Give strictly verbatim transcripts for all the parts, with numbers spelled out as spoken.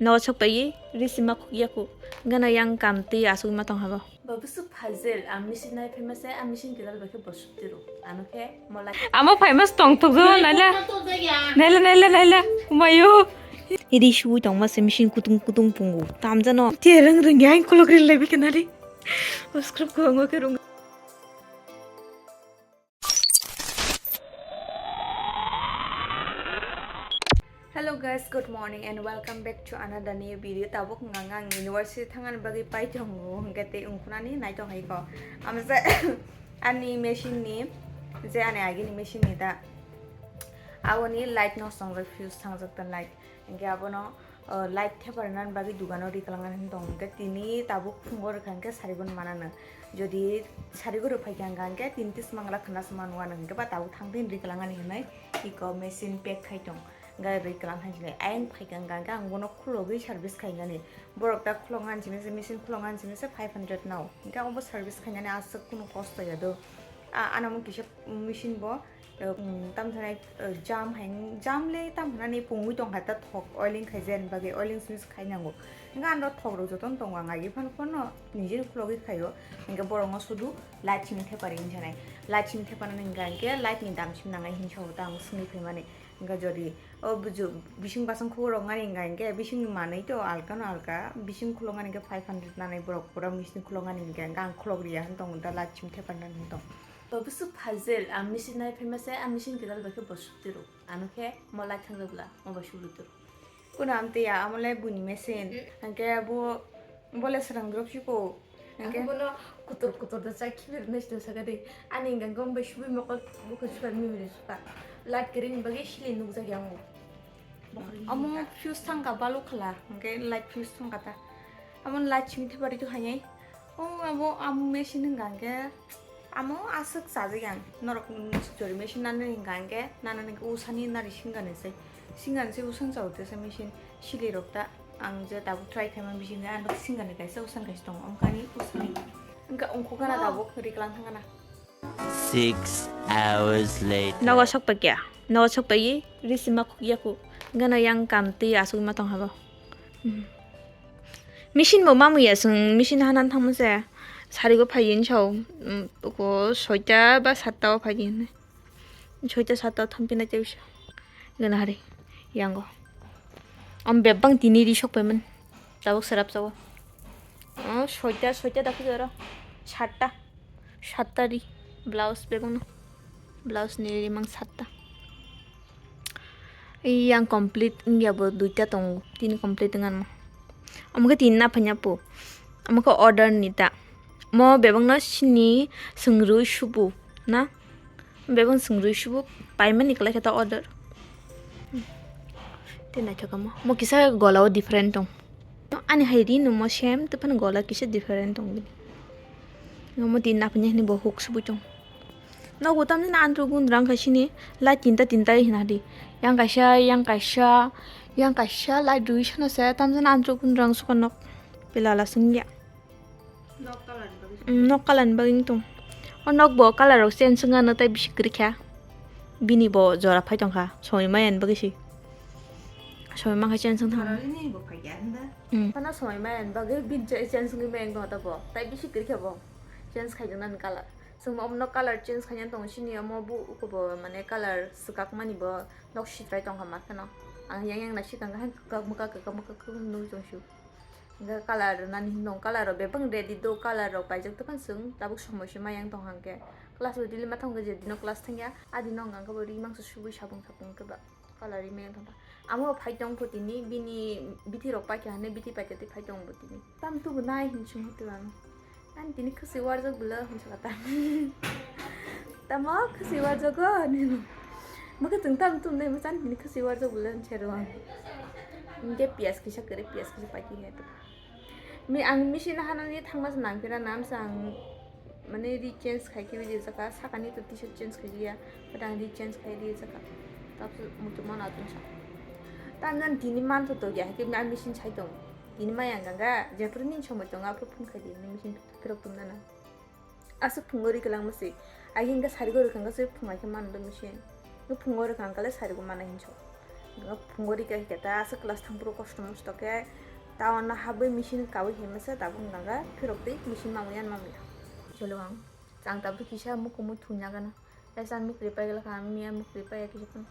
No sok pai risi ma khuk yaku. Gana yang kam twi asuk ma tong habo. Babu su phajel, ang machine nai phaima se, ang machine kidal bai khe bosuk tiro. Ano khe mola. Amo phaima se tong thok do naila. Naila, naila, naila. Umayo. Iri shui tong ma se machine kutung kutung pungu. Tam jano. Te rang rang yang kolok ril lai bikana ri. Subscribe ko ngo ke rung. Hello guys, good morning and welcome back to another new video. Tabuk ngang ang university thangani bagwi pai tongo, hwnkhe tei wngkhunani nai tong hai ko. Amsa ani machine ni, je ani agini machine ni da. Aboni light no songjak, fuse thangjak ta light. Hwnkhe abono, uh, light thepa rwnani bagwi dukano ri kwlangna hwn tong. Hwnkhe tini tabuk phungo rwkha hwnkhe sarigon manano. Jodi sarigo rwphai kha hwnkhe tini tismangla khwna se manwano hwnkhe ba tabuk thang tini ri kwlangani hwnwi iko machine pack khai tong. Hwnkhe ri kwlang hai sinai ayang phai kha hwnkhe ang bono khulogwi service khainani. Borok ta khulok nani simi se machine khulok nani simi se five hundred nao. Hwnkhe obo service khainani aswk kunu kosto ya do. A, ano mung kisa machine bo Tamthani jam hai jam le tamthani pungwi tongkha ta thok oiling khai je bagwi oiling simi khai nango. Hingke ano thok rok jotono tongo ang agi phano phano nijini khulogwi khaio. Hingke borokno sudu light simi thepari hinjanai. Light simi thepanani hingka hingke light ni dam simi nangai hinsa o ta ang swngwi phaimani. Hingke jodi o buju bising basang khugurok ngani hingka hingke bisingni manwi to alka no alka bising khulok ngani hingke five hundred nanai borok pura misini khulok ngani hingke hingke ang khulok riya hin tongo ta light simi thepanani hin tongo. Babu su phajel, ang machine nai phaima se, ang machine kidal bai khe bosuk tiro. Ano khe mo light thang bwla, mo bai sulu tiro. Kuno amte ya, amo le buni machine. Hingke abo, bo le srang drop siko. Hingke bono kutur kutur da chai khibi nai sto saka de. Ani hingke gom bai subi mokol, bukhu suka mimiri suka. Light kering bagi sili nukjak yang mo. Amo fuse thangka balu khala, hingke light fuse thangka ta. Amo light simi thepari tu hanyai. O abo amo machine hingka hingke amo aswk chajak yang norok jori machine nani hingka hingke nana hingke usani nari singani se singani se usan chao tesa machine sili rok ta ang je tabuk try khaima machine ang singani kaisa usan kaisa tongo amkani usani hingke ongkho gana tabuk riklang thangana. Six hours later. Nogo sok pakya, nogo sok payi risi ma khuk yaku gana yang kam twi asuk ma tong habo. Machine bo mamu ya, chwng machine hanan thangma se sarigo phaiwi hinwi sao, um, oko soita ba satta o phaiwi hinwi. Soita satta o thangpinai tei bisa. Gana hari yango. Am bebang tini ri sok paiman. Tabuk serap sao. Oh, soita, soita dakhi oro. Satta. Satta ri. Blouse bebang no. Blouse ni ri mang satta. Yang complete wngya bo duita tongo, tini complete wngya. Omo khe tini naphanya po, omo khe order ni ta. Mo bebak no sini swngrwi subu na, bebak swngrwi subu paimani kwlai khe ta order. Tei naithok omo, mo kisa gola o different tong. Ani hai ri no mo same, tei phano gola kisa different tong bini. Omo tini naphanya hini bo hook subui tong. Nogo tamjani andro gun rang kaisini light tinta tinta hina di. Yang kaisa, yang kaisa, yang kaisa light rui sano se tamjani andro gun rang suka nok. Pilala sungya. Nok colour ni bagwi. Mm, nok colour ni bagwi tong. O nok bo colour rok change wngya no tai bisi kwrwi kha. Bini bo jora phai tongkha. Somoi maya ni bagwi si. Somoi mankha change wng thang. Jora ni bo phai kha hwnda. Mm. Phano somoi maya ni bagwi bini change wngwi maya wng tongkha ta bo. Tai bisi kwrwi kha bo. Change khai nani colour. Chwng omo no colour change khaina tongo sini omo bo uko bo mane colour swkak mani bo nok sitrai tongkha ma kheno. Ang yang yang naisik ang hai kwkak mwkak kwkak mwkak kwbang nugwi tong sio. Hingke colour nani hinwi tong colour rok bebak ready do colour rok paijak tongkha chwng tabuk somoi se ma yang tong hangke class bo daily ma thang khe je dino class thangya a dino hwnka khe bo ri mangsa subui sabung sabung khe ba. Colour ri meng thangkha. Amo phai tong pho tini bini bithi rok paikha hwnwi bithi paikha tei phai tong bo tini. Tam tubu nai hin sung hote ano. Ani tini khasi warjak bwla hin saka ta. Tamo khasi warjago nini. Maka tong tam tum nai masa ani tini khasi warjak bwla hin sero ang. Hingke piyas kisa kere piyas kisa paikha hwnwi. Mi ang machine hanani thangma se nangphira namsa ang mane ri change khai khe rijak kha sakani to t-shirt change khai riya but ang ri change khai rijak kha tapsu muchung mano achung sa ta nang tini mantho to ya ke mi machine sai tong tini ma yang ganga jephru ni somoi tongo aphru phun khai di machine phirok tum nana. Aswk phungo ri kwlangma se. Ai hwnkhe sarigo rwkha hwnkhe se phunga khe mano do machine. Bo phungo rwkha hwnkhe le sarigo mana hinso. Phungo rika hika ta aswk class thangphuru kosto mosto khe town no habwi machine kawi hai masa tabuk nanga phirok twi machine mamwi yan mamya. Chwlwng ang chang tabuk kisa mukumui thunya gana. Kaisa ang mukri pai gala kha, ang miya mukri pai kisa phano.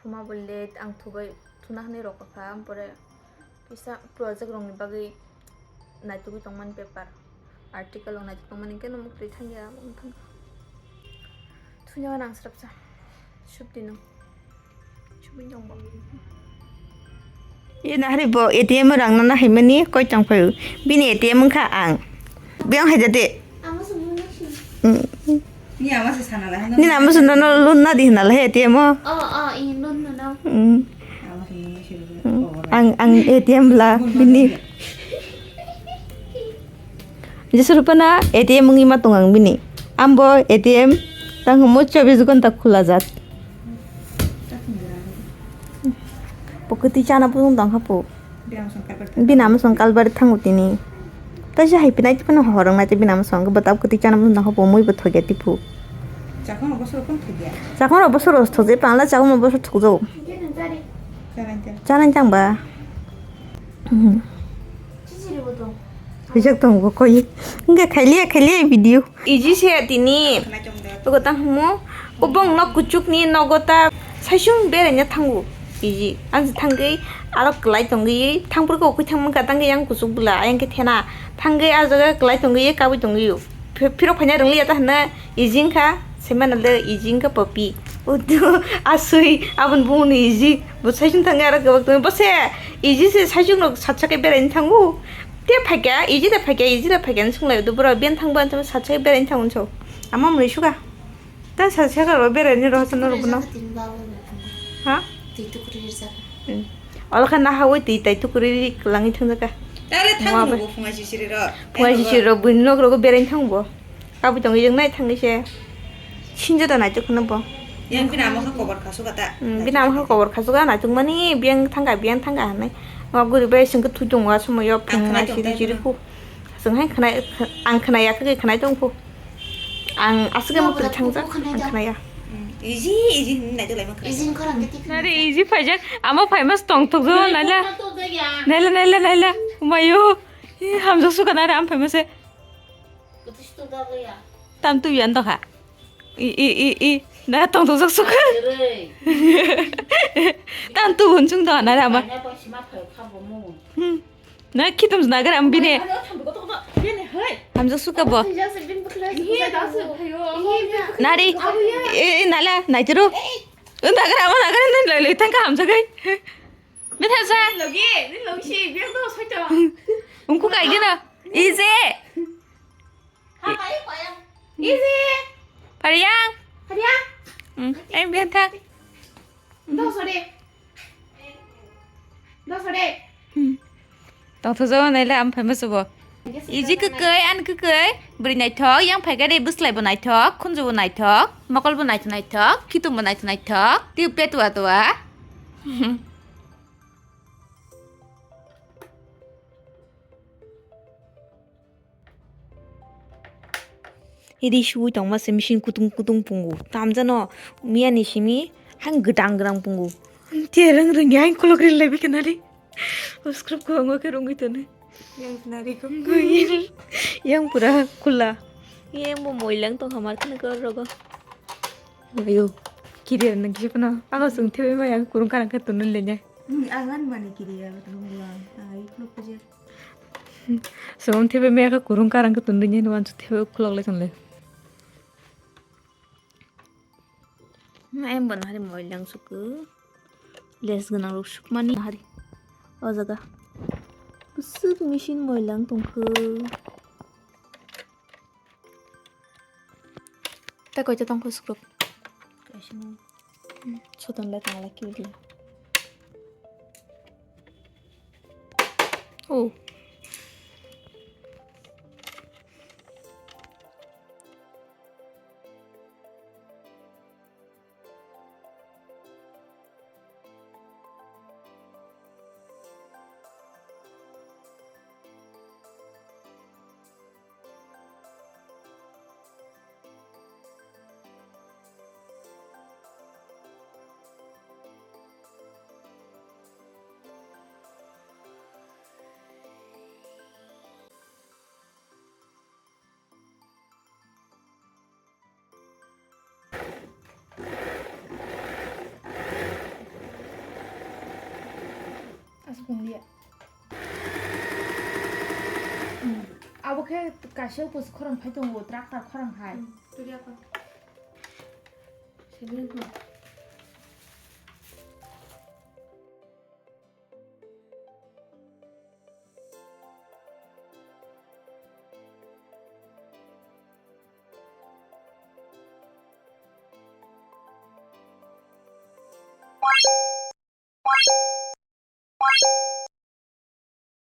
Thuma bo late ang thubai thuna hwnwi rok kha, ampore kisa project rokni bagwi naitugwi tongmani paper, article rok naitugwi tongmani hwnkhe no mukri thangya, omo thangkha. Thunya gana ang srapsa. Subdi no. Subdi no bo. Ye nahari bo A T M rang nana haimani koi tong phaio. Bini A T M wngkha ang. Biyang haida de. Ang se mung nai si. Mm. Ni ama se sana la. Ni nama se nono loan na di na la he A T M o. Oh, oh, i loan no no. Mm. Ama se mung nai si. Mm. Ang, ang A T M la bini. Jesu rupana A T M wngwi ma tong ang bini. Ambo A T M tang hwnmo chobbish ghonta khula jak. Bo kwtwi chana bo wng tong kha po. Bini ama song kalbari thango tini. Ta se hai pinai phano horong nai bini ama song bo tab kwtwi chana bo wng tong kha po mui bo thokya tipo. Chakon rok bosor thokya. Chakon rok bosor thokje pangla chakon rok bosor thokjo. Chana chang. Chana chang ba. Mhm. Rijak tongo koi. Hingke khailiya khailiya video. Iji se tini. Ogo ta himo. Obong nok kuchuk ni nogo ta. Saisung beraina thango. Iji. Ang se thangwi aro kwlai tongwi. Thangpur ko kwi thangmung ka tangwi yang kuchuk bwla. Ayang ke thena. Thangwi a jaga kwlai tongwi kabwi tongwi. Phi-, phirok phaina rwngliya ta hwnna. Iji wngkha, saimanale iji wngkha popi. Udu, asui, aboni bumungni iji. Bo saisung thangwi aro kwbak tongwi. Bo se, iji se saisung rok satsa khe beraina thango. Te phaikha, iji da phaikha, iji da phaikha, hinwi swnglai udu borok. Biyang thangbo ang satsa khe beraina thango hinwi sao. Ama mwnwi suka. Ta satsa khe ro beraina ro hasa norok bono. Ha? Hmm. Olo khe nahawi twi tai tukurwi kwlangwi thangjakha. Tare thang Muha bai. Phunga sisiri ro. Phunga sisiri ro, buini nok rogo beraina thango bo. Kabui tongwi jwng nai thangwi se. Sinjo da naituk kheno bo. Yang bini ama khe kobor khasuka ta. Hmm, bini ama khe kobor khasuka naituk mani biyang thangka, biyang thangka hinwi. Wa guri bai singkhe thui tongo a somoyo phunga siri siri khu. Chwng hai khwnai, ang khwnai ya khe khwnai tong khu. Ang aswk no, mukri thangjak, ang khwnaya. Iji, iji hinwi naituglaima khwnai. Iji wngkha rang giti. Nare iji phaijak, ama phaima tongthokjak, naila. Naila, naila, naila. Umayo. Ih, hamjak suka nare, am phaima se. Tam tu yan dokha. I, i, i, i. Na tongthokjak suka. Tam tu unsung dokha nare ama. Hmm. Na khitum nagar am bini. Hamjak suka bo. Nari. E, e, nala, naituru. Nagar ama nagar nai lai lai thangka hamjak ai. Mithasa. Ungku kai gina. Ije. Ije. Pariyang. Pariyang. Hmm, ai biya thang. Dosore. Dosore. Hmm. Tongthokjak naile am phaima subo. Iji kwkwi, ani kwkwi, bwrwi naithok, yang phaikhe de bwslai bo naithok, khunju bo naithok, mokol bo naithok naithok, khitung bo naithok naithok, tei pet wa twa. Ri suwi tongma se machine kutung kutung pungu. Tamjano miyani simi hang gwdang gwdang pungu. Te rang rang yang kolok ri lebi kenari. Subscribe ko ngo ke rungwi tone. Yang nari ko. Yang pura kula. Yang bo moilang tong hamar khna ko rogo. Ayo. Kiri nang kisi pano. Ako sung thebe ma yang kurung karang ke tunun lenya. Angan mani kiri ya tunun lang. Ai kluk je. Song thebe me ka kurung karang ka tundun yen wan su thebe khulok le chongle. Em bon hari moilang suku. Les ganang rok sukmani hari. O jaga. Kusuk machine moilang tongkhu. Ta koita tongkhu sukruk. Kaisa no. Hmm, soton le tangla kiri. Oh. Abo khe kaisa bus khorang phai tongo, tractor khorang hai. Hmm, tuli apa? Sini apa?